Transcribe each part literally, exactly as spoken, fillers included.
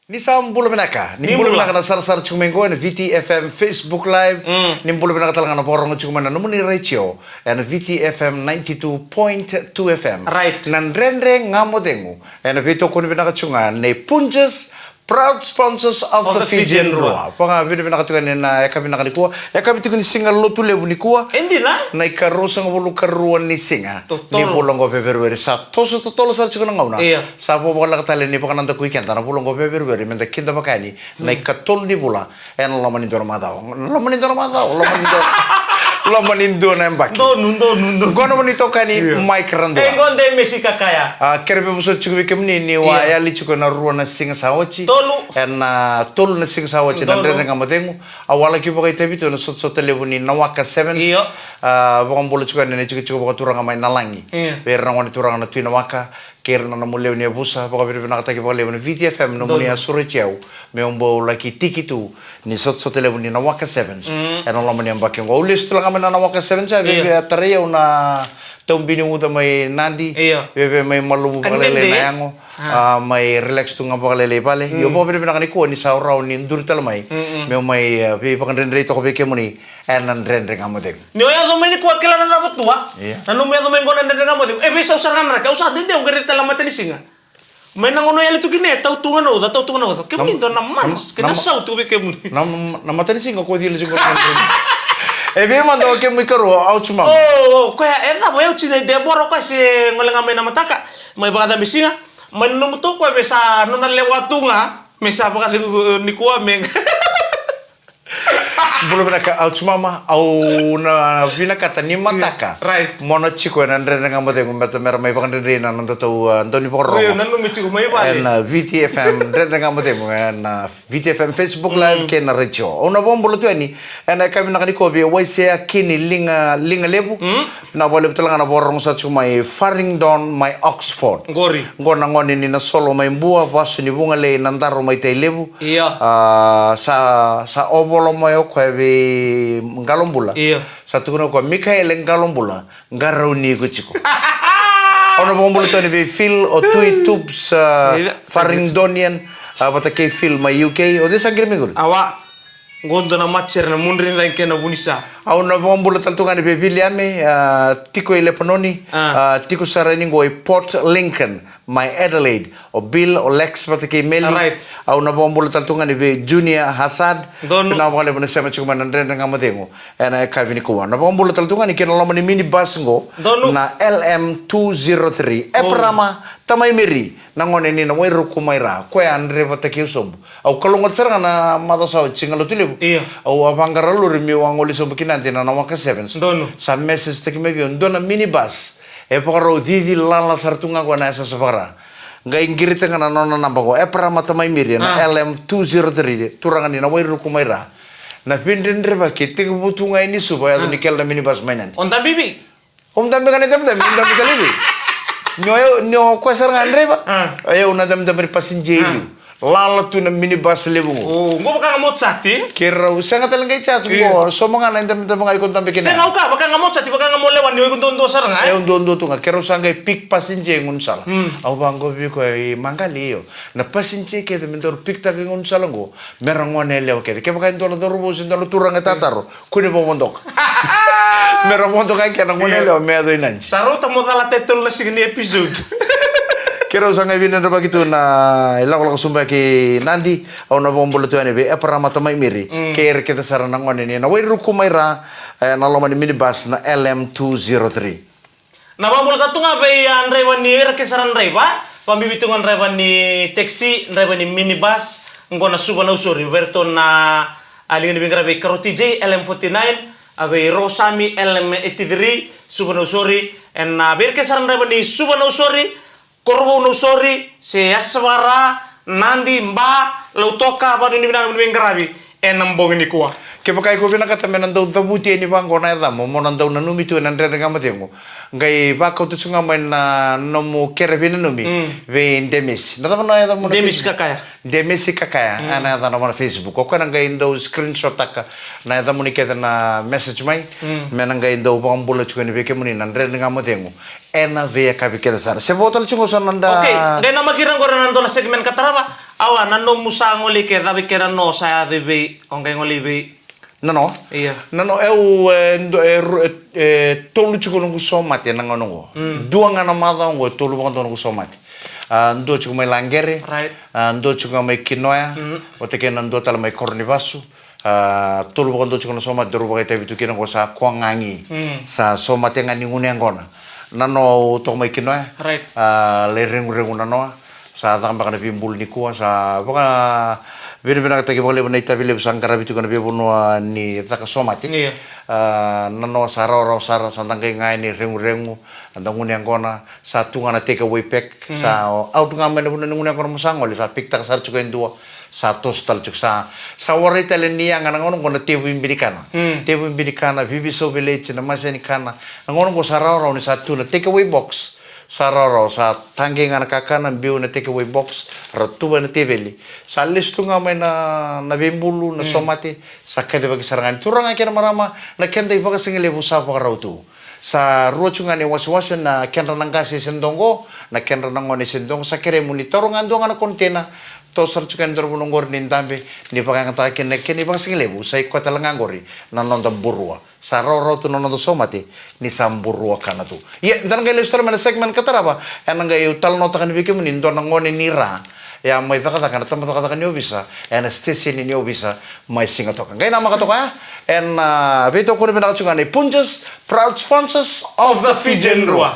Ni sa bula vinaka. Ni bula vinaka na sarasara tiko mai qo ena V T F M Facebook Live. Ni bula vinaka tale ga na vakarorogo tiko mai na nomuni retio ena V T F M ninety-two point two F M. Right. Na Dredre Ga Mo Cegu ena veitokoni vinaka tiko ga nei Punjas, proud sponsors of the Fijian Drua. Vaka vinaka tiko ga ni na yakavi vinaka nikua. Yakavi tiko ni siga Lotulevu nikua. E dina. Na ikaruasagavulu karua ni siga ni vula qo Feperueri. Sa toso totolo sara tiko na gauna. Sa vo vakaleka tale ni vakanadakui keda na vula qo Feperueri meda kidavaka yani na ikatolu ni vula ena loma ni dua na macawa. Loma ni dua na macawa, loma ni dua, loma ni dua na yabaki. Donu, donu, donu. Qo na nomuni itokani Mike Radua. E qo de Mesi Kakaya. A, kere vevosoti tiko vei kemuni ni wa yali tiko ena rua na siga sa oti. Tolu. Ena tolu na siga sa oti na Dredre Ga Mo Cegu. Au a laki vakaitavi tu ena sotasota levu ni Nawaka Sevens. Io. A, vakabula tiko yani na itikotiko vakaturaga mai Nalagi. Vei ira na gone turaga na Tui Nawaka kei ira na nomu lewe ni yavusa, vakavinavinakataki vakalevu na V T F M nomuni a sureti au meu bau laki tiki tu ni sotasota levu ni Nawaka Sevens ena loma ni yabaki oqo. Au lesu tale ga mai na Nawaka Sevens, a via tarai au na tau bini uca mai Nadi, via mai malumu vakalailai na yago, a, mai relax tu ga vakalailai vale. Io, vakavinavinaka nikua ni sa rawa ni duri tale mai meu mai, a, veivakadredrei toka vei kemuni ena Dredre Ga Mo Cegu. Ni o yaco mai nikua, kila na cava tua. Na nomu yaco mai qo na Dredre Ga Mo Cegu, e veisau sara ga na raki. Au sa dede, au qai raica tale na matanisiga. Mai na gauna o yali tu kina e tau tu ga na uca, tau tu ga na uca. Kemuni dua na manas kei na sautu vei kemuni. Na matanisiga ko cila tiko. E vei mada o kemu ikarua, au tu mama. O koya e cava, au tu na Debora, o koya se gole ga mai na mataka, mai vakacabe siga. Mai na nomu toka, e vei sa nona lewa tu ga me sa vakacegu nikua me Bula vinaka, au tu mama, au na vinakata ni mataka mo na tiko ena Dredre Ga Mo Cegu, me ta mera mai vakadredrei na noda tau, a, dau ni vakarorogo. Io, nanumi tiko mai vale. Ena, a, V T F M Dredre Ga Mo Cegu, ena, a, V T F M Facebook Live kei na retio. Au na vakabula tu yani ena yakavi vinaka nikua vei Waisea Kini Liga, Liga Levu. Na vakalevu tale ga na vakarorogo sa tiko mai Farringdon mai Oxford. Qori. Qo na gone ni Nasolo mai Bua, Vasu ni Vugalei, Nadaro mai Tailevu. Io. A, sa, sa ovolo mai o koya vei Qalobula. Io. Sa tukuna o koya, Mikaele Qalobula, qarauni iko tiko. Au na vakabula tu yani vei Phil, o Tui Tubs, a, Farringdonian, a, vata kei Phil mai U K. O cei sa qiri mai qori? Awa. Qo dua na matasere na mudre ni cagi kei na vunisa. Au na vakabula tale tu ga yani vei Viliame, a, tiko i Lepanoni, a, tiko sara yani qo i Port Lincoln mai Adelaide. O Bill, o Lex vata kei Meli. Au na vakabula tale tu ga yani vei Junior Hassad. Donu. Vinaka vakalevu na sema tiko mai na Dredre Ga Mo Cegu ena yakavi nikua. Na vakabula tale tu ga yani kei na loma ni minibus qo, na L M two zero three. Eparama Tamaimiri, na gone ni na Wairuku mai Ra, koya a draivataki au sobu. Au kalougata sara ga na macawa sa oti, siga Lotulevu. Io. Au a vaqara lori meu a gole sobu ki Nadi na Nawaka Sevens. Donu. Sa message taki mai vei au dua na minibus e vakarau cici lala sara tu ga qo ena yasayasa vaka-Ra. Qai qirita ga na nona naba qo, Eparama Tamaimiri, na L M two zero three, turaga ni na Wairuku mai Ra. Na veidredrevaki e tekivu tu ga i Suva, yaco ni kele na minibus mai Nadi. O dabe i vei? O dabe ga na idabedabe, o dabe tale i vei? Ni o yau, ni o koya sara ga draiva. A. O yau na dabedabe ni passenger i liu. Lala tu na minibus levu qo. O, qo vaka ga mo chat. Keirau sega tale qai chat qo, sauma ga na idabedabe ga iko dabe kina. Sega, au kaya vaka ga mo chat, vaka ga mo lewa ni o iko duadua sara ga, e? Au duadua tu ga, keirau sa qai pick passenger e gaunisala. Au vaqo vei koya, i Maqali, io. Na passenger kece me daru pick-taka e gaunisala qo, mera gone yalewa kece. Kevaka e dua na cauravou se dua na turaga e tataro, kua ni vakavodoka. Mera vodoka kina na gone yalewa me yaco i Nadi. Sa rauta mo cala title na siga ni episode. Keirau sa qai veidredrevaki tu na ilakolako sobu ki Nadi. Au na vakabula tu yani vei Eparama Tamaimiri kei ira kece sara na gone ni na Wairuku mai Ra, e, na loma ni minibus na L M two zero three. Na vakabula tale tu ga vei, a, draiva ni, ira kece sara draiva, vakabibi tu ga draiva ni taxi, draiva ni minibus, qo na Suva Nausori, vei iratou na, a, liga ni veiqaravi Karo T J, L M forty nine, a, vei Rosami, L M eighty three, Suva Nausori, ena, a, vei ira kece sara draiva ni Suva Nausori, Korovou Nausori, se yasayasa vaka-Ra, Nadi, Ba, Lautoka, vakanuinui vinaka na nomuni veiqaravi ena bogi nikua. Kevaka iko vinakata me na dau cavuti yani vaqo na yacamu, mo na dau nanumi tu ena Dredre Ga Mo Cegu, qai vakauta tu ga mai na nomu kere veinanumi vei Demesi. Na cava na yacamuna? Demesi Kakaya. Demesi Kakaya, ena yacana vua na Facebook. O koya na qai dau screenshot-taka na yacamuni kece na message mai, me na qai dau vakabula tiko yani vei kemuni na Dredre Ga Mo Cegu ena veiyakavi kece sara. Se vo tale tiko qo sa na da. Okay, qai namaki ira qori na dua na segment ka tarava. Awa, na nomu sa gole ke cava i kena no sa yaco i vei, o qai gole i vei? Na no? Ia. Na no, eu, e, do, e, ru- e, e, tolu tiko noqu somate na gauna oqo. Mm. Dua ga na macawa oqo, e tolu vakadua noqu somate. A, dua tiko mai Laqere. Right. A, dua tiko ga mai Kinoya. Mm. Vata kei na dua tale mai Koronivasu. A, tolu vakadua tiko na somate, daru vakaitavi tu kina oqo sa koya ga gi. Mm. Sa somate ga ni gunu yaqona. Na no au toka mai Kinoya. Right. A, lai reguregu na noa. Sa caka beka na veibulu nikua, sa vakavinavinakataki vakalevu na itavi levu sa qaravi tiko na veivanua ni caka somate. Io. A, na noa sa rawarawa sara, sa da qai ga yani reguregu, da gunu yaqona, sa tu ga na take away pack, mm, sa out ga mai na vanua ni gunu yaqona mo sa gole, sa pick-taka sara tiko e dua, sa toso tale tiko, sa, sa warai tale ni yaga na gauna oqo na tevu i binikana. Mm. Tevu i binikana, vivisau veleti, na masa ni kana. Na gauna oqo sa rawarawa ni sa tu na take away box. Sa rawarawa, sa taqei ga na kakana, biu na take away box, ra tuva ena teveli. Sa lesu tu ga mai na, na veibulu, na, mm, somate, sa kacivaki sara ga ni turaga kei na marama, na keda ivakasigalevu sa vakarau tu. Sa rua tu ga na iwasewase na kedra na qase se doqo, na kedra na gone se doqo, sa kerei mo ni taura ga dua ga na container, toso sara tu ga ena dua na vanua oqori ni dabe, ni vakayagataka kina na kena ivakasigalevu, sa i koya tale ga oqori na noda burua. Sa rawarawa tu na noda somate, ni sa burua kana tu. Ia, da na qai lesu tale mai na segment ka tarava, ena qai au talanoataka ni vei kemuni dua na gone ni ra, e a mai cakacaka ena tabacakacaka ni ovisa, ena siteseni ni ovisa, mai Sigatoka. Qai namaka toka ya, ena, a, veitokoni vinaka tu ga nei Punjas, proud sponsors of the Fijian Drua.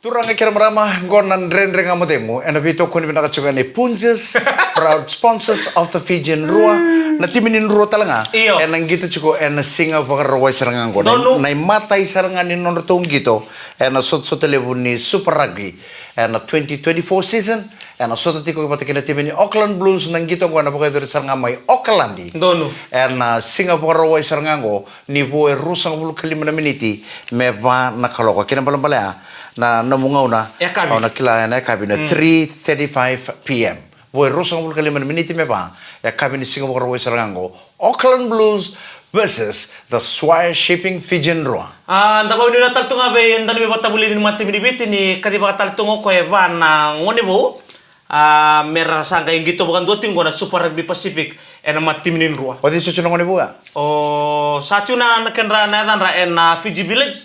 Turaga kei na marama, qo na Dredre Ga Mo Cegu, ena veitokoni vinaka tiko ga nei Punjas, proud sponsors of the Fijian Drua. Na timi ni Drua tale ga, io, ena qito tiko ena Siga Vakarauwai sara ga qo. Na, donu, na imatai sara ga ni nodratou qito ena sotasota levu ni Super Rugby ena twenty twenty-four season, ena sota tiko vata kei na timi ni Auckland Blues, na qito qo ena vakayacori sara ga mai Okaladi. Donu. Ena Siga Vakarauwai sara ga qo, ni vo e ruasagavulu ka lima na miniti me va na kaloko. Kei na balabala ya, na nomu gauna, e yakavi, au na kila ena yakavi na, mm, three thirty-five p m. Vo e ruasagavulu ka lima na miniti me va, e yakavi ni Siga Vakarauwai sara ga qo, Auckland Blues versus the Swire Shipping Fijian Drua. A, da vakanuinui tale tu ga vei, eda na veivakatavulici ni matatimi ni Viti ni kacivaka tale tu ga o koya e va na gone vou. A, me ra sa qai qito vakadua tiko qo na Super Rugby Pacific ena matatimi ni Drua. O cei soti na gone vou ya? O, sa tiko na, na kedra na yacadra ena Fiji Village.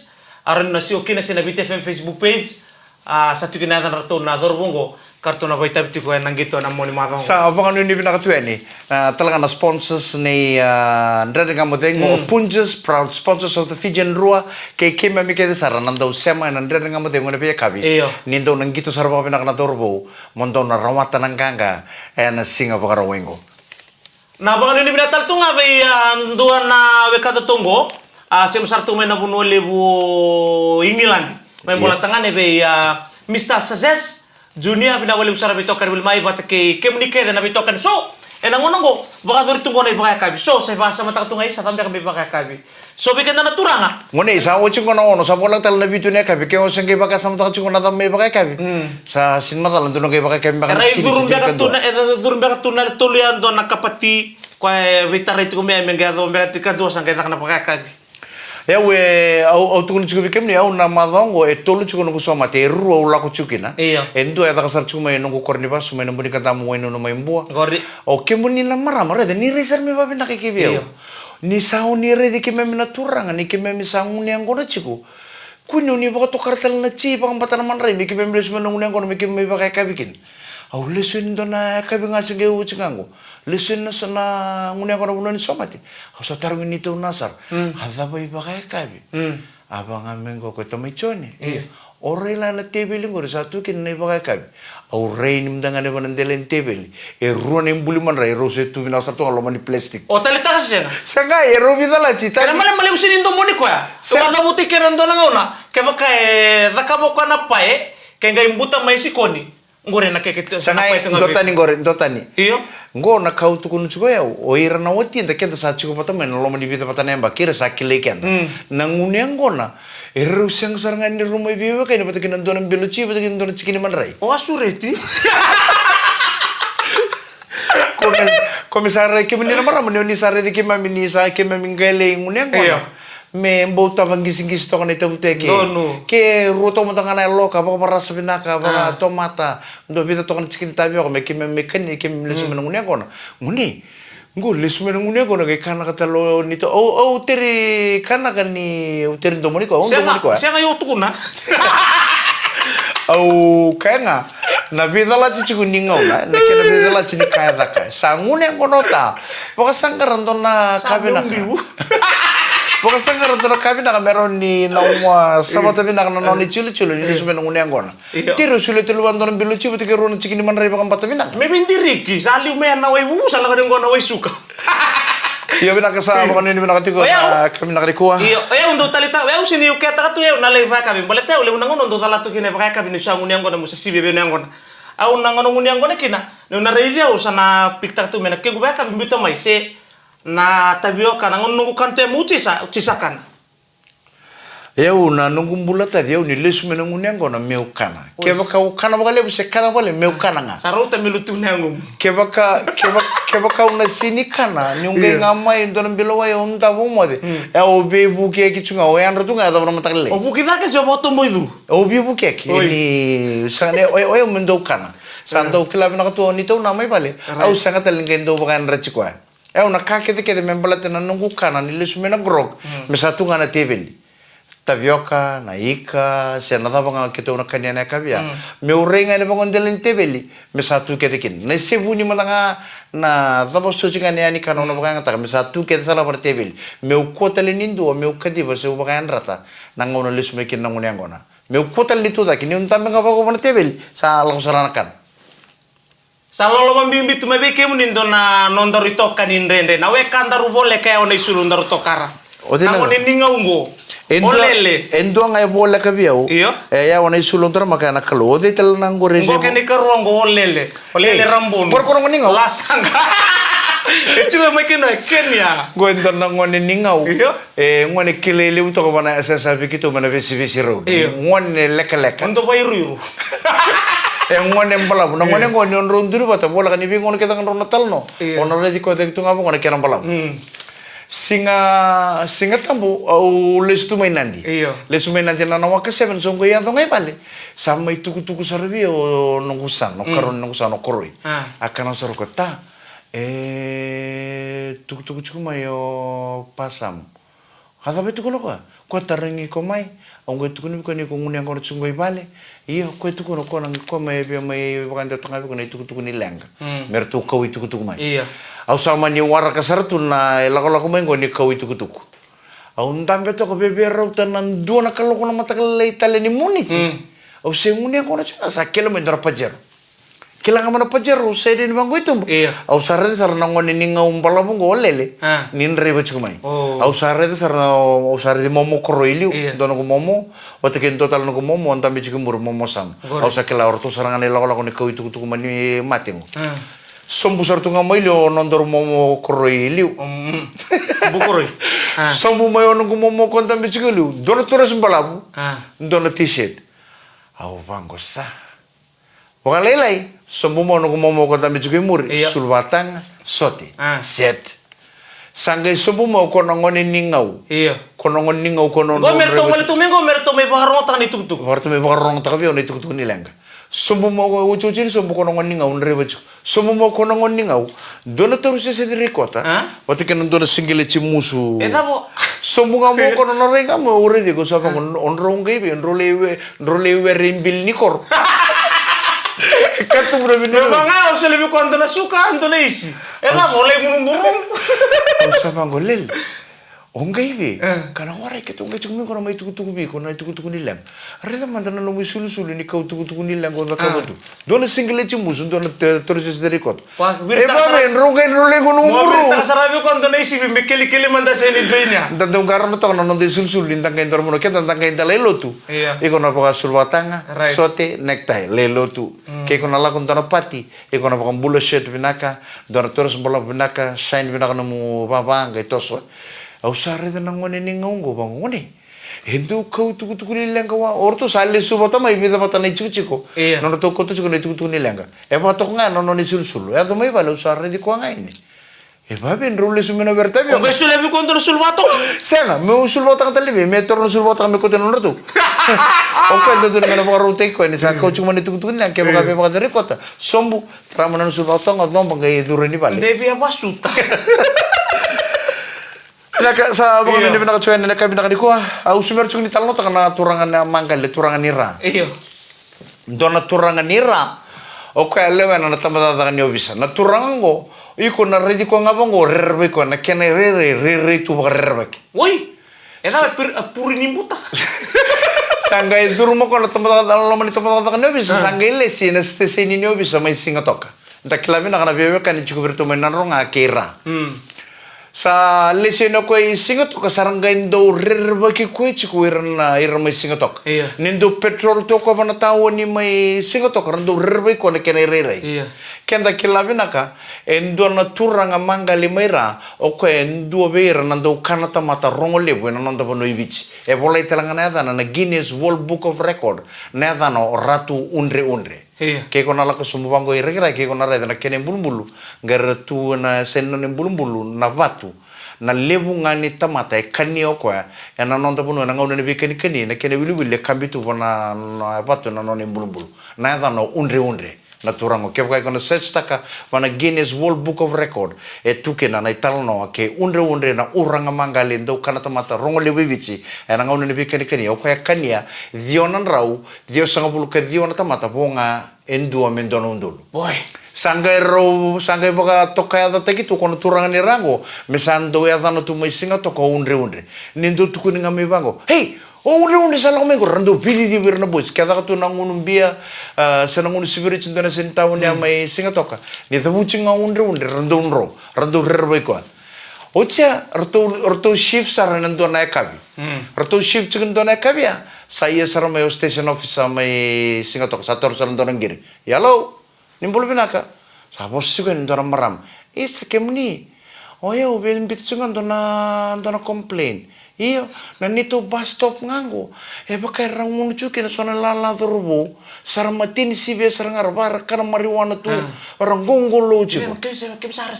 A, rawa ni na sio kina se na Viti F M Facebook page. A, sa tiko na yacadratou na cauravou qo, ka ratou na vakaitavi tiko ena qito ena mua ni macawa qo. Sa vakanuinui vinaka tu yani, a, tale ga na sponsors nei, a, Dredre Ga Mo Cegu, mm, o Punjas, proud sponsors of the Fijian Drua, kei keimami kece sara na dau sema ena Dredre Ga Mo Cegu ena veiyakavi. Io. Ni dau na qito sara vakavinaka na cauravou, mo dou na rawata na qaqa ena Siga Vakarauwai qo. Na vakanuinui vinaka tale tu ga vei, a, dua na wekada tu qo, a, sema sara tu mai na vanua levu o Igiladi. Mai, io, Bolatagane vei, a, Mister Sazes Junior, vinaka vakalevu sara veitokani voli mai vata kei kemuni kece na veitokani. So, ena gauna qo, vakayacori tu qo na ivakayakavi. So, sa ivakasamataka tu ga, isa, cava beka me ivakayakavi. So vei keda na turaga. Gone, sa oti qo na ono, sa voleka tale na vitu ni yakavi, ke o se qai vakasamataka tiko na cava me ivakayakavi. Mm. Sa sega ni macala, dua na qai vakayakavi beka na, era tini, icuru beka tu na, era icuru beka tu na tolu ya, dua na kapa ti, koya e veitarai tiko me, me qai yaco beka tiko, dua sa qai caka na vakayakavi. Ia, au e, au, au tukuna tiko vei kemuni, au na macawa qo, e tolu tiko noqu somate, e rua au lako tiko kina. Io. E dua e caka sara tiko mai noqu koro ni vasu, mai na Bunikadamu, Wainunu, mai Bua. Qori. O kemuni na marama, raica, ni rai sara me vakavinaka i kei vei au. Io. Ni sa oni raici keimami na turaga, ni keimami sa gunu yaqona tiko. Kua ni oni vakatokara tale na ti, vakabata na madrai, me keimami lesu mai na gunu yaqona, me keimami vakayakavi kina. Au lesu yani dua na yakavi ga se qai oti ga qo. Lesu yani na so na gunu yaqona vanua ni somate. Au sa tarogi neitou na sara. Mm. A cava ivakayakavi? Mm. A vaka ga me qo ko tamai Jone. Io. O rai la na teveli qori sa tu kina na ivakayakavi. Au rai ni mada ga na vanua dela ni teveli. E rua na ibuli madrai, e rau se tu vinaka sara tu ga loma ni plastic. O taleitaka se sega? Sega, e rau vica lati. Ena malemale, au sega ni domoni koya. Sega. Au a cavuta i kena dua na gauna. Kevaka e cakava o koya na pae, ke qai buta mai sikoni. Qori na keke tu, sa na, e, pae tu ga dua vei. Tani qori, dua tani. Io. Qo na ka au tukuna tiko o yau, o ira na wati eda, keda sa tiko vata mai na loma ni vica vata na yabaki, ira sa kilai keda. Mm. Na gunu yaqona, e rau sega sara ga ni rau mai veiwekani vata kei na dua na bilo ti, vata kei na dua na tikini madrai. O a sureti. Ko me, ko me sa rai kemuni na marama, ni oni sa raici keimami, ni sa keimami qai lai gunu yaqona. Io. Me bau tava qisiqisi toka na itavutaki. Donu. Ke rua toka mada ga na yaloka, vakavarasa vinaka, vakatomata. Dua vica toka na tikini tavioka, me keimami mai kani, keimami lesu mai na gunu yaqona. Guni. Qo lesu mai na gunu yaqona, qai kanaka tale o ni to. Au, au teri kanaka ni, au teri domoni koya, au domoni koya. Sega, sega, io tukuna. Au kaya ga, na veicalati tiko ni gauna, na kena veicalati ni kaya caka. Sa gunu yaqona ota. Vakasaqara dua na ka vinaka. Vakasaqara dua na ka vinaka me rawa ni na uma savata vinaka na nona ijulijuli ni lesu mai na gunu yaqona. Io. Tiro solia tale vua dua na bilo tiko vata kei rua na tiki ni madrai vakabata vinaka. Me veidiriki, sa liu mai na wai vuvu, sa lako ni qo na wai suka. Io, vinaka sa vakanuinui vinaka tiko na ka vinaka nikua. Io, io, dou talitaka, io, sini io ketaka tu, io, na lai vakayakavi. Baleta io, levu na gauna dou cala tu kina vakayakavi ni sa gunu yaqona, mo sa sivi vei na yaqona. Au na gauna gunu yaqona kina, niu na raici au sa na pikitaka tu me na kequ vakayakavi biuta mai se na tavioka, na gauna noqu kana tu e mutisa, tisa kana. Au na noqu bula taci au ni lesu mai na gunu yaqona meu kana. Kevaka au kana vakalevu se kana vakalevu meu kana ga. Sa rauta me lutu na yagomu. Kevaka, kevaka, kevaka au na sini kana, niu qai ga mai dua na bilo wai au davo moce. E au veivukiyaki tu ga, au yadra tu ga, yacova na mataka lailai. O vuki cake se o vakatoboicu? Au veivukiyaki, ni sega ni, o, o, au me dau kana. Sa dau kila vinaka tu o ni tau na mai vale. Au sega tale ni qai dau vakayadrati koya. E au na ka kecekece me baleta na noqu kana ni lesu mai na grog, me sa tu ga na teveli. Tavioka, na ika, se na cava ga keitou na kania na yakavi ya. Meu rai ga ena vagone dela ni teveli, me sa tu kece kina. Na isevuni mada ga na cava soti ga na yani kana au na vakayagataka, me sa tu kece sara vaka na teveli. Meu kua tale ni dua, meu kaciva, se au vakayadrata, na gauna lesu mai kina na gunu yaqona. Meu kua tale ni tu cake, niu dabe ga vakova na teveli, sa lako sara na kana. Sa loloma bibi tu mai vei kemuni dua na nodaru itokani dredre. Na weka daru voleka e yawa na isulu daru tokara. Na gone ni gau qo. O Lele. E dua ga e voleka vei au. Io. E yawa na isulu daru maka na Kalou. O cei tale na qo rese? Qo kena ikarua qo o Lele. O Lele Rabonu. Qo na gone ni gau. Lasaga. E tiko mai kina e Kenya. Qo e dua na gone ni gau. Io. E gone kilai levu toka vana S S R vei keitou mai na vesivesi road. Io. Gone lekaleka. Gone dau vairuiru. E gone balavu. Na gone qo ni o drau duri vata, voleka ni vei gone kece ga drau na talanoa. Io. O na raici koya cake tu ga vaqo na kena balavu. Siga, Siga Tabu, au lesu tu mai Nadi. Io. Lesu mai Nadi na, na waka seven, so qo yaco ga i vale. Sa mai tukutuku sara vei au o noqu sa, na karua ni noqu sa, na koroi. A kana sara o koya, ta. E tukutuku tiko mai o Pasam. A cava e tukuna o koya? Koya tarogi iko mai, au qai tukuna vei koya ni ko gunu yaqona tiko qo i vale. Ia, koya e tukuna o koya na koya mai via mai vakadewataka vei koya na itukutuku ni leqa. Me ratou kau itukutuku mai. Ia. Au sa mani waraka sara tu na ilakolako mai qo ni kau itukutuku. Au dabe toka via rauta na dua na kaloko na mataka lailai tale ni Moniti. Au se gunu yaqona tiko na sa kele mai dua na Pajero. Kila ga mai na Pajero, au sa idini vaqo i tuba. Ia. Au sa raica sara na gone ni gau balavu qo o Lele. Ni draiva tiko mai. Au sa raica sara na, au sa raici momo koroi i liu. Ia. Dua noqu momo, vata kei dua tale noqu momo, dabe tiko i muri momo Sam. Au sa kila o ratou sara ga na ilakolako ni kau itukutuku mai ni mate qo. Sobu sara tu ga mai liu o nodaru momo koroi i liu. Bukoroi. Sobu mai o noqu momo ko dabe tiko i liu. Dua na toresi balavu. Dua na t-shirt. Au vaqo sa. Vakalailai, sobu mai o noqu momo ko dabe tiko i muri, sulu vataga, sote, set. Sa qai sobu mai o ko na gone ni gau. Io. Ko na gone ni gau ko na. Qo me ratou gole tu mai qo me ratou mai vakarogotaka na itukutuku. Ratou mai vakarogotaka vei au na itukutuku ni leqa. Sobu mai o ko, otioti ni sobu ko na gone ni gau, draiva tiko. Sobu mai o ko na gone ni gau. Dua na tauri sese ni rikota. Vata kei na dua na sigileti musu. E cava? Sobu ga mai o ko na rai ga mai o raici ko sa vaqo o drau qai vei, drau lai we, drau lai were i bili ni koro. Ka tubu na vinaka. Me vaka ga o soli vei koya dua na suka, dua na isi. E cava o lai gunu buru. Au sa vaqo Lele. O qai vei. Ka na warai keitou qai tiko mai ko na mai tukutuku vei ko na itukutuku ni leqa. Raica mada na nomu isulusulu ni kau tukutuku ni leqa o cakava tu. Dua na sigileti musu, dua na tauri sese ni rikota. E vave, drau qai drau lai gunu buru. Mo viritaka sara vei koya dua na isivi me kelikeli mada se ni doinia. Da dau qarauna toka na noda isulusulu ni da qai dau vanua keda da qai da lai lotu. Iko na vakasuluvataga, sote, necktie, lai lotu. Ke iko na lako dua na pati, iko na vakabula shirt vinaka, dua na toresi balavu vinaka, shine vinaka nomu vava qai toso. Au sa raica na gone ni gau qo vaqo gone. E dau kau itukutuku ni leqa wa, o ratou sa lesu vata mai vica vata na itikotiko. Io. Nodratou kauta tiko na itukutuku ni leqa. E vakatoka ga na nona isulusulu. E yaco mai vale au sa raici koya ga yani. E vave drau lesu mai na were tavi. O qai solia vei koya dua na sulu vakatoka. Sega, meu sulu vakatoka tale vei, me toro na sulu vakatoka me kauta na nodratou. O koya dodonu me na vakarautaki koya ni sa kau tiko mai na itukutuku ni leqa, kevaka me vakacerekota. Sobu, tara mai na sulu vakatoka, coba qai curu ni vale. Devi a vasuta. Vinaka, sa vakanuinui vinaka tiko yani na ka vinaka nikua. Au sumera tiko ni talanoataka na turaga na Maqale, turaga ni Ra. Io. Dua na turaga ni Ra, o koya lewena na tabacakacaka ni ovisa. Na turaga oqo, iko na raici koya ga vaqo, rerevaki koya, na kena irairai, rairai tu vakarerevaki. Oi! E cava e puri, a puri ni buta? Sa qai curu mai koya na tabacakacaka, na loma ni tabacakacaka ni ovisa, sa qai lesi ena siteseni ni ovisa mai Sigatoka. Da kila vinaka na veiwekani tiko vei iratou mai Nadroga kei Ra. Sa lesi yani o koya i Sigatoka, sa ra qai dau rerevaki koya tiko ira na, ira mai Sigatoka. Io. Ni dau patrol tu o koya va na taoni mai Sigatoka, ra dau rerevaki koya na kena irairai. Io. Keda kila vinaka, e dua na turaga Maqale mai Ra, o koya e dua vei ira na dau kana tamata rogo levu ena noda vanua i Viti. E volai tale ga na yacana na Guinness World Book of Record, na yacana o Ratu Udreudre. Io. Ke iko na lako sobu vaqo i Rakiraki, ke iko na raica na kena ibulubulu, qai ra tu ena yasa ni nona ibulubulu na vatu. Na levu ga ni tamata e kania o koya ena noda vanua ena gauna ni veikanikani, na kena iwiliwili e kabi tu va na, na vatu ena nona ibulubulu. Na yacana o Udreudre, na turaga. Kevaka iko na search taka va na Guinness World Book of Record, e tu kina na italanoa kei Udreudre, na turaga Maqale dau kana tamata rogo levu i Viti ena gauna ni veikanikani. O koya e kania ciwa na drau ciwasagavulu ka ciwa na tamata, vo ga e dua me dua na udolu. Boy. Sa qai rau, sa qai vakatokayacataki tu ko na turaga ni Ra qo, me sa dau yacana tu mai Sigatoka o Udreudre. Ni dau tukuni ga mai vaqo, "Hei, o Udreudre sa lako mai qo." Ra dau veicicivi ira na boys. Ke caka tu na gunu bia, ah, se na gunu sivirici dua na yasa ni taoni ya mai Sigatoka, ni cavuti ga o Udreudre, ra dau dro, ra dau rerevaki koya. Oti ya, ratou, ratou shift sara ena dua na yakavi. Ratou shift tiko ena dua na yakavi ya, sa ia sara mai o station officer mai Sigatoka, sa toro sara dua na qiri. "Hello, ni bula vinaka." Sa vosa tiko yani dua na marama. "Isa, kemuni? O yau via biuta tiko ga dua na, dua na complain. Io, na neitou bus stop ga qo, e vaka era gunu tiko kina so na lala cauravou, sa ra mateni sivia sara ga, ra vaka ra kana marijuana tu, ra qoqolou tiko."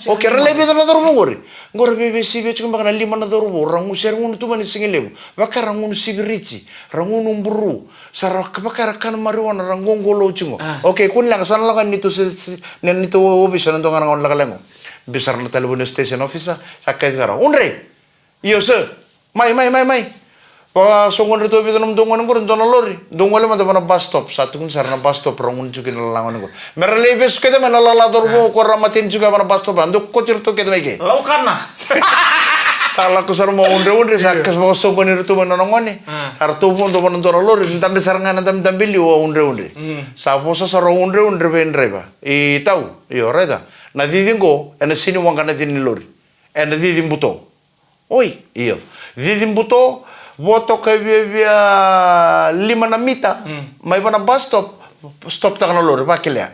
Okay, ra lai vica na cauravou qori? Qo ra via sivia tiko beka na lima na cauravou, ra gunu, se ra gunu tu mai na sigalevu, vaka ra gunu sivirici, ra gunu buru, sa ra vaka ra kana marijuana, ra qoqolou tiko. Okay, kua ni leqa, sa na lako yani neitou se, se, na neitou ovisa ena dua ga na gauna lekaleka qo. Biu sara na talevoni o station officer, sa kaya sara, "Udre!" "Io, sir." "Mai, mai, mai, mai. Vakasoqoni iratou e vica nomudou gone qori, dua na lori. Dou gole mada va na bus stop." Sa tukuni sara na bus stop ra gunu tiko kina na lala gone qori. Me ra lai vesu kece mai na lala cauravou qo ra mateni tiko ya va na bus stop. Dou kauti iratou kece mai ke. Laukana. Sa lako sara mai o Udreudre, sa vakasoqoni iratou mai na nona gone. Sa ratou vodo va na dua na lori, dabe sara ga na dabedabe liu o Udreudre. Sa vosa sara o Udreudre vei draiva. "I tau, io, raica. Na cici qo, ena sega ni waqa na cici ni lori. Ena cici buto." "Oi, io." Cici buto, vo toka e viavia lima na mita mai va na bus stop, stop taka na lori, vakelea.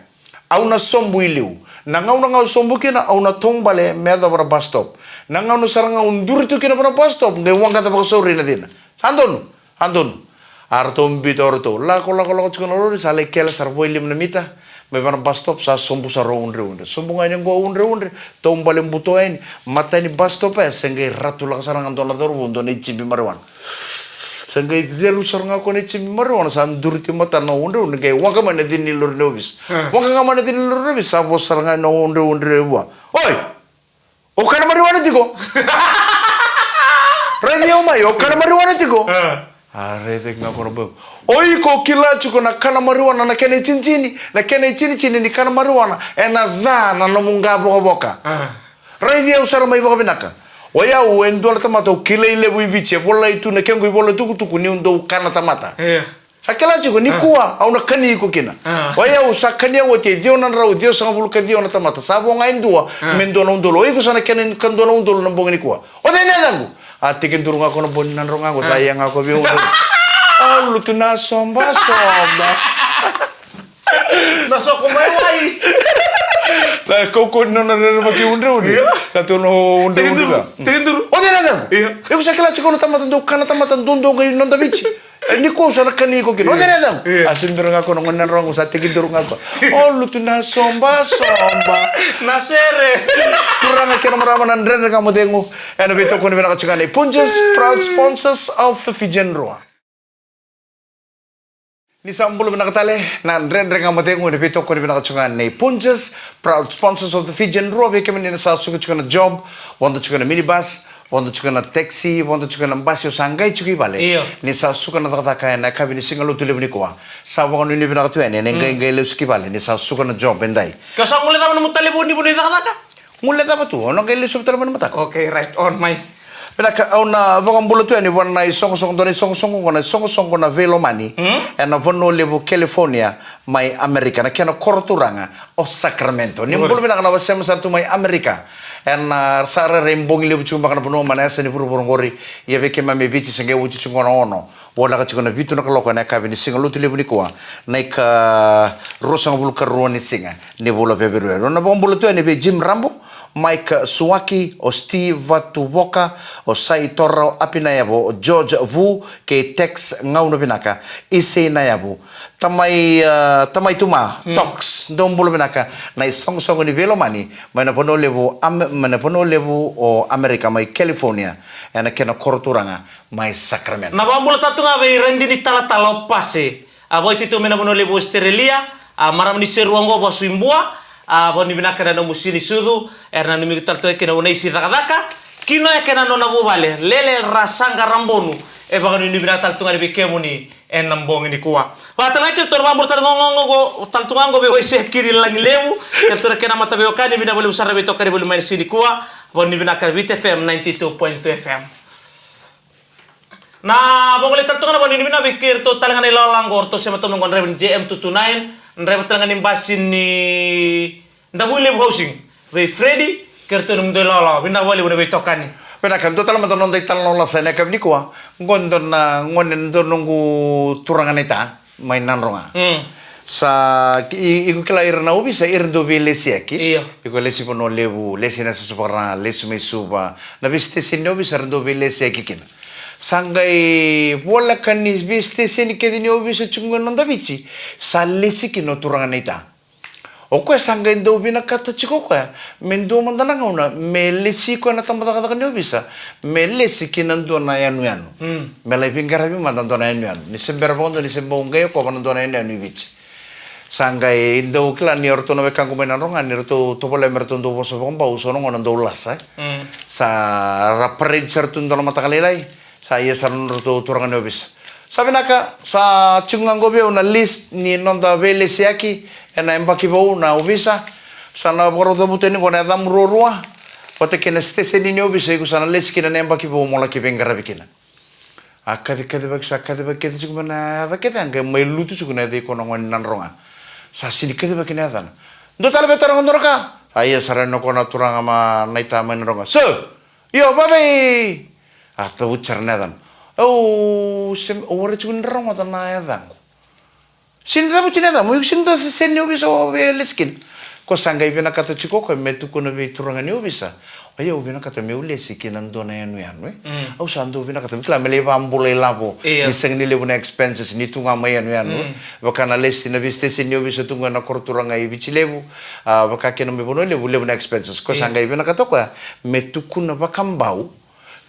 Au na sobu i liu. Na gauna ga au sobu kina, au na taubale me yacova na bus stop. Na gauna sara ga au duri tu kina va na bus stop, qai waqa vakasauri na cina. Sa donu. A donu. A ratou biuta o ratou. Lako, lako, lako tiko na lori, sa lai kele sara vo e lima na mita mai va na bus stop, sa sobu sara o Udreudre. Sobu ga yani qo o Udreudre, taubale buto yani, matai ni bus stop ya, se qai ratu lako sara ga dua na cauravou, dua na ijibi marijuana. Se qai celu sara ga ko na ijibi marijuana, sa duri tu e matana o Udreudre, qai waqa mai na cici ni lori ni ovisa. Waqa ga mai na cici ni lori ni ovisa, sa vosa sara ga yani o Udreudre vua. "Oi! O kana marijuana tiko?" "Raici au mai, o kana marijuana tiko?" A, raici ga ko na boy. "O iko kila tiko na kana marijuana na kena itinitini, na kena itinitini ni kana marijuana, ena ca na nomu qavokavoka. Raici au sara mai vakavinaka. O yau e dua na tamata au kilai levu i Viti, e volai tu na kequ ivola tukutuku niu dau kana tamata." Sa kila tiko, nikua, au na kani iko kina. O yau sa kania oti e ciwa na drau ciwasagavulu ka ciwa na tamata. Sa vo ga e dua me dua na udolu. O iko sa na kena ka dua na udolu na bogi nikua. O cei na yacaqu? A, tekiduru ga ko na bogi ni Nadroga qo, sa ia ga ko vei Udreudre. Au lutu na sobasoba. Na soko mai wai. Sa kaukauwa ni nona rerevaki Udreudre. Sa tukuna o Udreudre. Tekiduru. O cei na yacaqu? Iko sa kila tiko na tamata dau kana tamata duadua qai noda Viti. E, ni ko sa na kani iko kina. Io. Io. A, se bera ga ko na gone na rogo, sa tekiduru ga ko. O lutu na soba, soba. Na sere. Turaga kei na marama, na Dredre Ga Mo Cegu. Ena veitokoni vinaka tiko ga nei Punjas, proud sponsors of the Fijian Drua. Ni sa bula vinaka tale, na Dredre Ga Mo Cegu, ena veitokoni vinaka tiko ga nei Punjas, proud sponsors of the Fijian Drua, vei kemuni na sa suka tiko na job, vodo tiko na minibus, vodo tiko na taxi, vodo tiko na basi, o sa qai tiko i vale. Io. Ni sa suka na cakacaka ena yakavi ni Siga Lotu levu nikua. Sa vakanuinui vinaka tu yani, ena qai, mm, qai lesu ki vale, ni sa suka na job edai. Ke o sa guilecava na nomu talevoni, vanua ni cakacaka? Guilecava tu, o na qai lesu tale mai na mataka. Okay, right on, mai. Vinaka, au na vakabula tu yani vua na isoqosoqo, dua na isoqosoqo, qo na isoqosoqo na veilomani. Mm? Ena vanua levu California, mai Amerika, na kena koro turaga o Sacramento. Ni bula vinaka na wasema sara tu mai Amerika. Ena sa rairai bogi levu tiko beka na vanua mai na yasa ni vuravura qori. Ia vei keimami e Viti se qai oti tiko na ono. Voleka tiko na vitu na kaloko ena yakavi ni Siga Lotu levu nikua, na ikaruasagavulu ka rua ni siga ni vula Feperueri. Au na vakabula tu yani vei Jim Rambo, Mike Suaki, o Steve Vatuvoka, o Saitora, o Apinayavu, o George Vu, kei Tex Gauna Vinaka, Isei Nayavu. Tamai, ah, Tamai Tuma, mm, Tox, dou bula vinaka, na isoqosoqo ni veilomani, mai na vanua levu Am-, mai na vanua levu o Amerika, mai California, ena kena koro turaga mai Sacramento. Na vakabula tale tu ga vei Radini Talatala o Pase. A, vakaitautau mai na vanua levu Australia, a, marama ni Serua qo, Vasuibua, a, vakanuinui vinaka na nomu sini sucu, era nanumi iko tale tu kina o na isi cakacaka, kina e kena nona vuvale, Lele Rasaqa Rabonu, e vakanuinui vinaka tale tu ga vei kemuni ena bogi nikua. Vaka tale ga kina tou na vakabula tale ga qo, qo, qo, tale tu ga qo vei Waisea Kiri Lagilevu, kei ratou na kena mataveiwekani, vinaka vakalevu sara na veitokani voli mai na siga nikua, vakanuinui vinaka Viti F M ninety two point two F M. Na vagolei tale tu ga na vakanuinui vinaka vei kei ratou tale ga na ilawalawa qo, ratou sema tu mai qo, draiva ni J M two two nine, draiva tale ga ni basi ni Davuilevu Housing, vei Freddy, kei ratou na nomudou ilawalawa, vinaka vakalevu na veitokani. Vinaka, dua tale mada na noda italanoa lasa ena yakavi nikua, qo dua na gone, dua noqu turaga naita mai Nadroga. Mm. Sa, i, iko kila ira na ovisa, ira dau veilesiyaki. Io. Iko lesi Vanua Levu, lesi na Suva, lesi mai Suva. Na veisiteseni ni ovisa era dau veilesiyaki kina. Sa qai voleka ni veisiteseni kece ni ovisa tiko qo ena noda Viti, sa lesi kina o turaga naita. O koya sa qai dau vinakata tiko o koya me dua mada na gauna me lesi koya na tabacakacaka ni ovisa, me lesi ki na dua na yanuyanu. Mm. Me lai veiqaravi mada dua na yanuyanu. Ni se bera vakadua ni se bau qai yacova na dua na yanuyanu i Viti. Sa qai dau kila ni o ratou na wekaqu mai Nadroga ni ratou tovolea me ratou dau vosa vakabau, so na gauna dau lasa, e. Mm. Sa ra parade sara tu dua na mataka lailai. Sa ia sara na nodratou turaga ni ovisa. Sa vinaka, sa tiko ga qo vei au na list ni noda veilesiyaki ena yabaki vou na ovisa. Sa na vakarau cavuta yani qo na yacamu ruarua vata kei na siteseni ni ovisa iko sa na lesi kina na yabaki vou mo laki veiqaravi kina. A kacikacivaki, sa kacivaki kece tiko mai na yaca kece, a qai mai lutu tiko na yaca i koya na gone ni Nadroga. Sa sega ni kacivaki na yacana. Dua tale me taroga dua na ka. A ia sara yani o koya na turaga mai naita mai Nadroga. Sir! Io, vavei? A cavuti sara na yacana. Au se, au warai tiko ni rogoca na yacaqu. Sega ni cavuti na yacamu, iko sega ni dua se, se ni ovisa o veilesi kina. Ko sa qai vinakata tiko o koya me tukuna vei turaga ni ovisa. O yau vinakata meu lesi ki na dua na yanuyanu, e. Mm. Au sa dau vinakata, me kila me lai vakabula ilavo. Io. Ni sega ni levu na expenses, ni tu ga mai yanuyanu. Mm. Vaka na lesi na veisiteseni ni ovisa tu ga ena koro turaga i Viti Levu. A, vaka kina mai Vanua Levu, levu na expenses. Ko sa, io, qai vinakata o koya me tukuna vakabau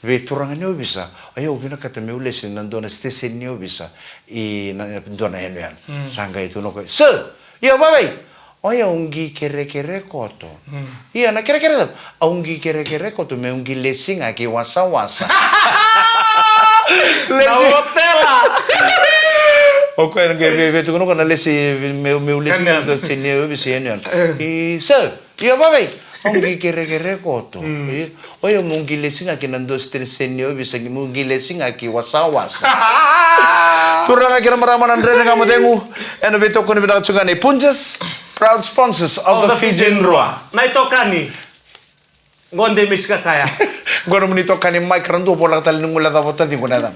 vei turaga ni ovisa, o yau vinakata meu lesi na dua na siteseni ni ovisa i na dua na yanuyanu. Mm. Sa qai tukuna o koya, sir, io, vavei? O yau qi kerekere koto. Mm. Ia na kerekere cava? Au qi kerekere koto meu qi lesi ga ki wasawasa. Lesi. Na otela. O koya qai via, via tukuna o koya na lesi meu, meu lesi ga na dua na siteseni ni ovisa i yanuyanu. Eh. I, sir, io, vavei? Au qi kerekere koto. Mm. Io. O yau meu qi lesi ga ki na dua na siteseni ni ovisa, meu qi lesi ga ki wasawasa. Turaga kei na marama, na Dredre Ga Mo Cegu ena veitokoni vinaka tiko ga nei Punjas, proud sponsors of the Fijian Drua. Na itokani. Qo de me sika kaya. Qo nomuni itokani Mike Radua, voleka tale ni guilecava o taciqu na yacana.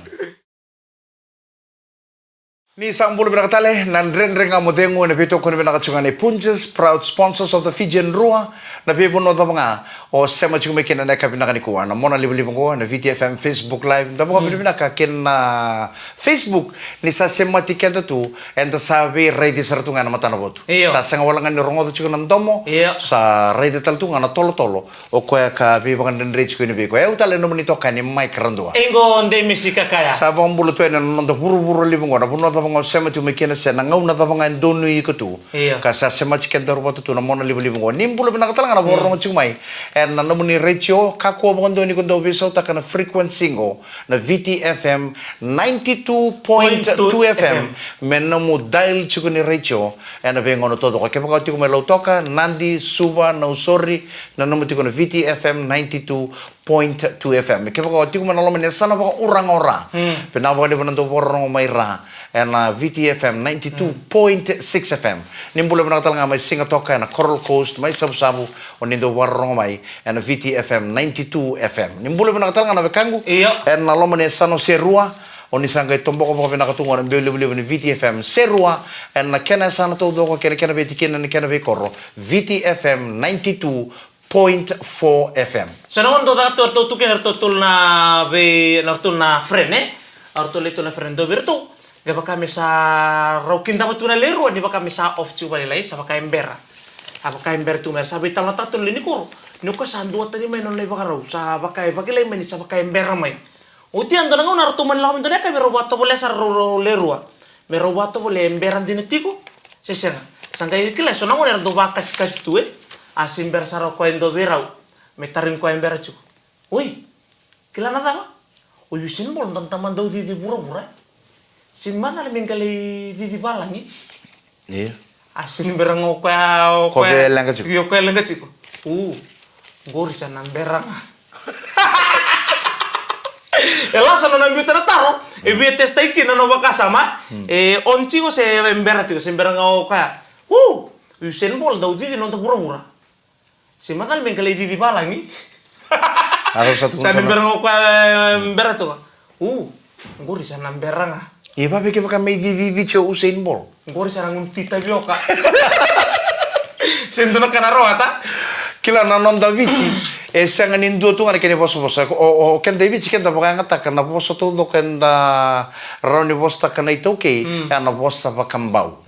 Ni sa bula vinaka tale, na Dredre Ga Mo Cegu, ena veitokoni vinaka tiko ga ni Punjas, proud sponsors of the Fijian Drua, na veivanua cava ga o sema tiko mai kina ena yakavi vinaka nikua, na mona livaliva oqo, na V T F M Facebook Live, da vakavinavinaka kina na Facebook, ni sa semati keda tu, eda sa veiraici sara tu ga ena matana votu. Io. Sa sega wale ga ni rogoca tiko na domo, io, sa raica tale tu ga na tolotolo, o koya ka veivakadredrei tiko kina vei iko. E au tale na nomuni itokani Mike Radua. Iqo Demisi Kakaya. Sa vakabula tu yani na noda vuravura levu oqo, na vanua cava ga o sema tiko mai kina se na gauna cava ga e donui iko tu. Io. Ka sa semati kedaru vata tu na mona livaliva oqo. Ni bula vinaka tale ga na vakarorogo tiko mai ena nomuni retio, kakua vakadua ni ko dau veisautaka na frequency oqo, na V T F M ninety-two point two F M. Me nomu dial tiko ni retio ena veigauna taucoko. Kevaka o tiko mai Lautoka, Nadi, Suva, Nausori, na nomu tiko na V T F M ninety-two point two F M. Kevaka o tiko mai na loma ni yasana vakauraga o Ra, vinaka vakalevu na dau vakarorogo mai Ra ena V T F M ninety-two point six F M. Ni bula vinaka tale ga mai Sigatoka ena Coral Coast, mai Savusavu, o ni dau vakarorogo mai ena V T F M ninety-two F M. Ni bula vinaka tale ga na wekaqu, io, ena loma ni yasana o Serua, o ni sa qai toboka vakavinaka tu gona na biau livaliva ni V T F M Serua ena kena yasana taucoko kei na kena veitikina, na kena veikoro, V T F M ninety-two point four F M. Sa na gauna dau caka tu, eratou tu kina, eratou tolu na vei, na ratou na friend, e? Eratou lai tolu na friend, dua vei iratou, kevaka me sa rau kidava tu na lewe rua, ni vaka me sa off tiko vakalailai, sa vaka e bera. A vaka e bera tu me sa veitalanoataka tu na lewe ni koro. Ni o koya sa duatani mai na nona ivakarau, sa vaka e vakilai mai ni sa vaka e bera mai. Oti ya dua na gauna eratou mani lako mai dua na yakavi me rau vakatovolea sara rau, rau lewe rua. Me rau vakatovolea, e bera dina tiko se sega. Sa qai kila, e so na gauna era dau vakasikasikasi tu, e. A se bera sara o koya e dua vei rau me tarogi koya e bera tiko. Oi, kila na cava? O Usain Bolt dau tamata dau cici vuravura, e. Se macala me qai lai cici valagi. Io. A se ni bera ga o koya, o koya e leqa tiko. Io, o koya e leqa tiko. U, qori sa na bera ga. E lasa na nona biuta na taro, e via testaki kina na nona vakasama, e on tiko se e bera tiko, se bera ga o koya. U, Usain Bolt dau cici noda vuravura. Se macala me qai lai cici valagi. A rau sa tukuna. Sa ni bera ga o koya, e, bera toka. U, qori sa na bera ga. E vave kevaka me cici Viti o Usain Bolt. Qori sa na gunu ti tavioka. Se dua na ka na rawata. Kila na noda Viti, e sega ni dua tu ga na kena ivosavosa. O, o keda i Viti, keda vakayagataka na vosa taucoko eda rawa ni vosataka na iTaukei, e a na vosa vakabau.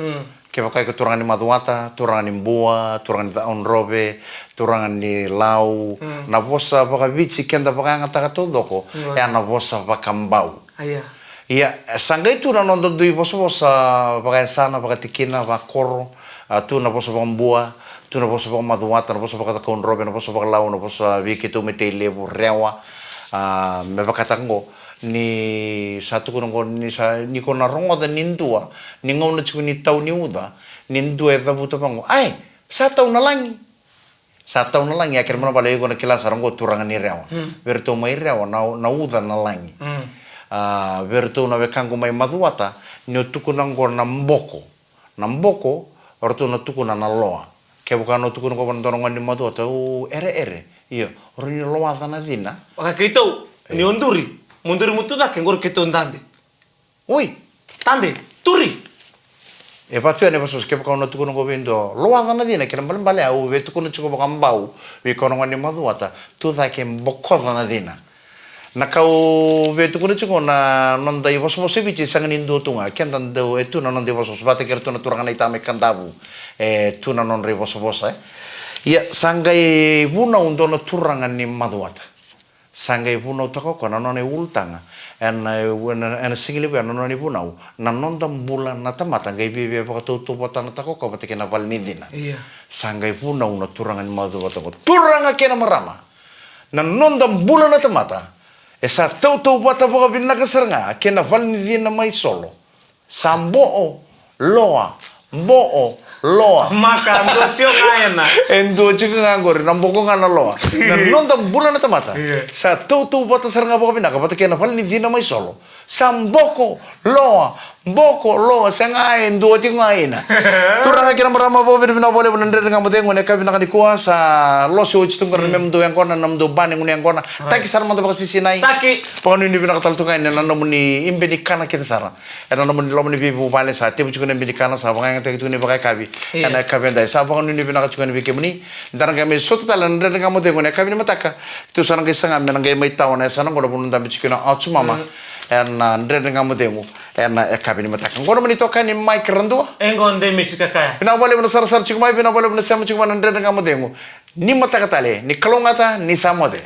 Kevaka iko turaga ni Macuata, turaga ni Bua, turaga ni Cakaudrove, turaga ni Lau, na vosa vakaviti keda vakayagataka taucoko, e a na vosa vakabau. Ia, sa qai tu na noda dui vosavosa vakayasana, vakatikina, vakoro, a, tu na vosa vakabua, tu na vosa vakamacuata, na vosa vakaCakaudrove, na vosa vakaLau, na vosa vei keitou me Tailevu, Rewa, a, me vakataka oqo. Ni sa tukuna oqo, ni sa, ni ko na rogoca ni dua, ni gauna tiko ni tau ni uca, ni dua e cavuta vaqo. Ai, sa tau na lagi. Sa tau na lagi, a kena mana vale iko na kila sara oqo turaga ni Rewa. Vei ratou mai Rewa, na, na uca na lagi. A, vei ratou na wekaqu mai Macuata, ni o tukuna oqo na boko. Na boko, o ratou na tukuna na loa. Kevaka na o tukuna oqo vana dua na gone ni Macuata, o ere ere. Io, o rawa ni loaca na cina. Vaka keitou, ni o duri, mo duri mo tu cake, qori keitou dabe. Oi, tabe, turi. E vatu yani e vosavosa, kevaka o na tukuna oqo vei dua, loaca na cina, kena balebale au via tukuna tiko vakabau vei koya na gone ni Macuata, tu cake bokoca na cina. Na ka au via tukuna tiko na noda ivosavosa e Viti, sega ni dua tu ga, keda dau e tu na noda ivosavosa, vata kei iratou na turaga na itama i Kadavu, e tu na nodra ivosavosa, e. Ia, sa qai vunau dua na turaga ni Macuata. Sa qai vunautaka o koya na nona iulutaga, ena, ena, ena sigalevu ya na nona ivunau, na noda bula na tamata, qai viavia vakatautauvatanataka o koya vata kei na vale ni cina. Sa qai vunau na turaga ni Macuata oqo. Turaga kei na marama, na noda bula na tamata, e sa tautauvata vakavinaka sara ga kei na vale ni cina mai Solo. Sa bo'o, loa, bo'o, loa. Maka, dua tiko ga ena. E dua tiko ga qori, na boko ga na loa. Na noda bula na tamata. Sa tautauvata sara ga vakavinaka vata kei na vale ni cina mai Solo. Sa boko loa, boko loa, sega e dua tiko ga ina. Turaga kei na marama, vakavinavinaka vakalevu na Dredre Ga Mo Cegu ena yakavi vinaka nikua. Sa lose oti tu ga na nomudou yaqona, na nomudou bani gunu yaqona. Taki sara mada vakasisinai. Taki. Vakanuinui vinaka tale tu ga ina nomuni ibe ni kana kece sara. Ena nomuni loma ni veivuvale sa tevu tiko na ibe ni kana, sa vakayagataki tiko ni vakayakavi. Ena yakavi edai sa vakanuinui vinaka tiko ga ni vei kemuni. Da na qai mai sota tale na Dredre Ga Mo Cegu ena yakavi ni mataka. Tou sa na qai saga me na qai mai tawa na yasana qo na vanua dabe tiko kina o Aotumama. Ena Dredre Ga Mo Cegu ena yakavi ni mataka. Qo na mani toka ni Mike Radua. E qo de misi kakaya. Vinaka vakalevu na sarasara tiko mai, vinaka vakalevu na sema tiko mai na Dredre Ga Mo Cegu. Ni mataka tale, ni kalougata, ni sa moce.